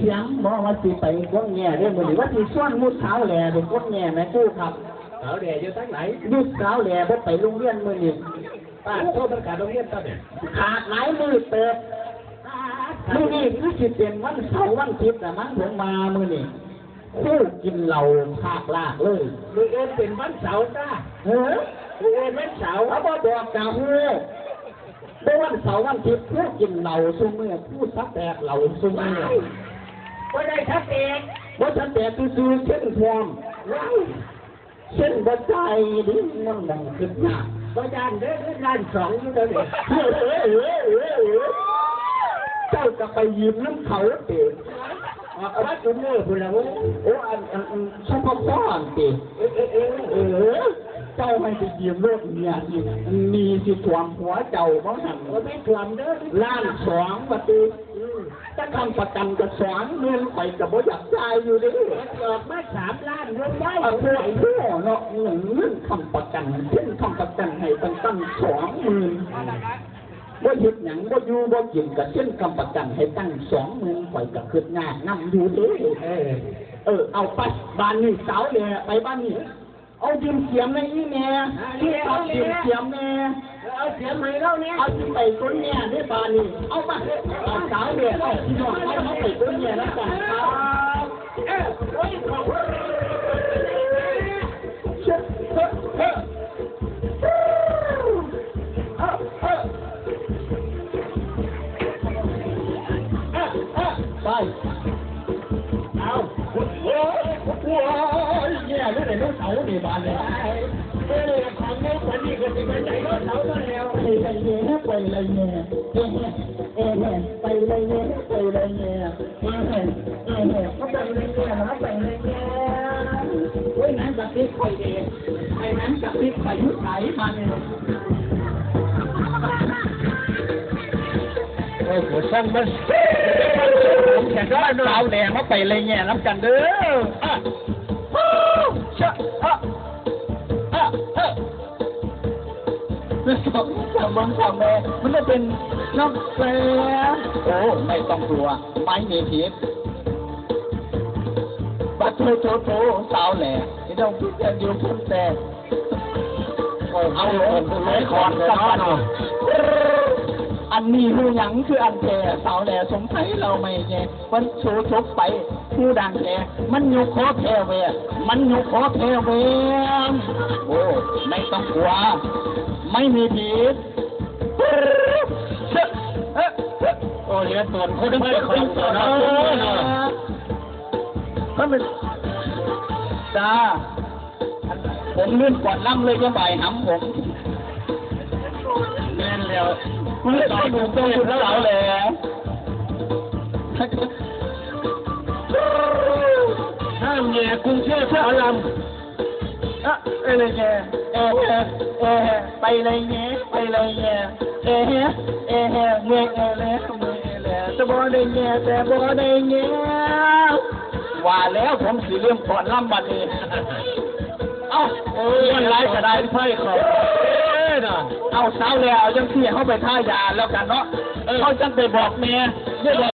ສຽງບໍ່ວ່າຊິໄປກົນແຍ່ເດ້ ມື້ນີ້ວ່າຊິຊວນໝູ່ສາວແຫຼໄປກົນແຍ່ແມ່ຄູຄັບ. ສາວແຫຼຢູ່ທາງໃດ? ຢູ່ສາວແຫຼບໍ່ໄປໂຮງຮຽນມື້ນີ້. ປາດໂທ ມັນຂາດໂຮງຮຽນຕອນນີ້ ຂາດຫຼາຍມື້ເຕີບ. ມື້ນີ້ຄືຊິເປັນວັນເສົາວັນທິດລະມັງ ຜົມວ່າມື້ນີ້ ຄູກິນເຫຼົ້າພາກລາກເລີຍ. ມື້ອື່ນເປັນວັນເສົາຕາ. ເອີ ມື້ອື່ນວັນເສົາ ເຂົາບໍ່ບອກກະຮູ້. ບໍ່ວັນເສົາວັນທິດ ຄູກິນເຫຼົ້າຊຸມື້ ຄູສະແຕກເຫຼົ້າຊຸມື້. ບໍ່ໄດ້ສະແຕກ ບໍ່ສະແຕກຊື່ໆ ເຊັນພ້ອມ. ເຊັນບໍ່ຈ່າຍເດ້ ມັນໝອງຄຶດຍາກ. ບໍ່ຢ້ານເດີ ເງິນລ້ານສອງຢູ່ເດີນີ້. ເຈົ້າກະໄປຢືມນຳເຂົາເຕະ. ອອກມາຈຸມື້ພຸ້ນລະເວີຍ. ໂອ້ ອັນ ອັນ ອັນ ຊຸມພະຄອນເຕະ. ເອີ ເອີ ເອີ ເອີ ເຈົ້າໃຫ້ໄປຢືມໂລດເມຍ ນີ້ ນີ້ຊິຖ້ວມຫົວເຈົ້າບໍ່ຫັ້ນ. ບໍ່ແມ່ນຖ້ວມເດີ ລ້ານສອງວ່າຕິ. ອືມ ແຕ່ຄ້ຳປະກັນກໍສອງໝື່ນ ຂ້ອຍກໍບໍ່ຢາກຈ່າຍຢູ່ເດ້. ມັນອອກມາສາມລ້ານ ລົງໄວ້ ອາ ໂພດໂພເນາະ ເງິນ ເງິນຄ້ຳປະກັນ ເຊັນຄ້ຳປະກັນໃຫ້ຕັ້ງ ຕັ້ງສອງໝື່ນ. ບໍ່ເຮັດຫຍັງ ບໍ່ຢູ່ບໍ່ກິນ ກໍເຊັນຄ້ຳປະກັນໃຫ້ຕັ້ງສອງໝື່ນ ຂ້ອຍກໍຄຶດຍາກນຳຢູ່ເດ້. ເອີ ເອີ ເອົາໄປ ບ້ານນີ້ສາວແຫຼ ໄປບ້ານນີ້. ເອົາຢືມສຽມແດ່ອີ່ແມ່ ອ່າ ຢືມສຽມແດ່ ເອົາສຽມໃຫ້ລາວແດ່. ເອົາຊິໄປກົນແຍ່ເດ້ບາດນີ້ ເອົາມາ ເອົາສາວແດ່ ເອົາພີ່ນ້ອງເຮົາມາໄປກົນແຍ່ນຳກັນຄັບ. ເອີ ໂອ້ຍ ຂອບຄຸນ. ເອີ ເອີ ເອີ ໄປ ເອົາ ໂອ້ຍ ໂອ້ຍ ແຍ່ເລີຍໄດໂນເສົານີ້ບາດນີ້. ເອີ ຂອງໃນຝັນນີ້ກໍຊິເປັນໄດໂນເສົາຊະແລ້ວ. ເອີ ໄປເລີຍແນ່ ເອີ ໄປເລີຍແນ່ ໄປເລີຍແນ່ ໄປເລີຍແນ່ ເອີ ເອີ ມາໄປເລີຍແນ່ ມາໄປເລີຍແນ່. ໂອ້ຍ ໜັງກະຕິກຂ້ອຍເດ ໄອ້ໜັງກະຕິກຂ້ອຍຢູ່ໃສບາດນີ້? ໂອ້ຍ ຜູ້ຊົງມັນ ສາວແດ່ມາໄປເລີຍແນ່ນຳກັນເດີ. ອະ ຊະ ອະ ອະ ເອີ ສອງ ສາມ ເບິ່ງສອງແມ່ ມັນຈະເປັນນອກແລ. ໂອ້ ໄມ່ຕ້ອງກົວ ໄມ້ມີພິດ. ປະໂທ ໂທ ໂທ ສາວແຫຼ ໄດ້ຕ້ອງພິດກັນຢູ່ພຸ້ນແຕ່. ເອົາລົງ ເອົາລົງ ເອົາລົງ ເອົາລົງ ອັນນີ້ຮູ້ຫຍັງຄືອັນແທ້ ສາວແຫຼສົງໄສລາວໄມ້ແຍ່ ມັນໂຊຊົບໄປ ຮູ້ດັງແທ້ ມັນຍົກຄໍແທ້ແວ ມັນຍົກຄໍແທ້ແວ. ໂອ້ ໄມ່ຕ້ອງກົວ ໄມ້ມີພິດ. ໂອ້ ເຫຼືອຕົນຄົນໄມ້ຂອງຕົນເນາະ ມັນເປັນ ຈ້າ ຜົມລື່ນກ່ອນລຳເລີຍ ຢ່າບາຍຫຳຜົມ. ແມ່ນແລ້ວ ມັນເລີຍຕ້ອງດູຕົງຢູ່ແລ້ວແຫຼະ. ຫ້າມແຍ່ກຸງເທບສາລຳ ອະ ເອີ ເອີ ເອີ ເອີ ໄປເລີຍແນ່ ໄປເລີຍແນ່ ເອີ ເອີ ເອີ ເມື່ອຍເອີແລ້ວ ເມື່ອຍເອີແລ້ວ ແຕ່ບໍ່ໄດ້ແຍ່ ແຕ່ບໍ່ໄດ້ແຍ່. ວ່າແລ້ວ ຜົມຊິເລີ່ມຟ້ອນລຳບັດນີ້. ເອົ້າ ເອີ ມັນຫຼາຍກະໄດ້ໄຟເຂົາ. ເອີ ເອົ້າ ສາວແຫຼ ເອົາຈັ່ງຊີ້ ເຮົາໄປທາຢາແລ້ວກັນເນາະ ເອີ ເຮົາຈັ່ງໄປບອກແມ່ ໄດ້ບອກ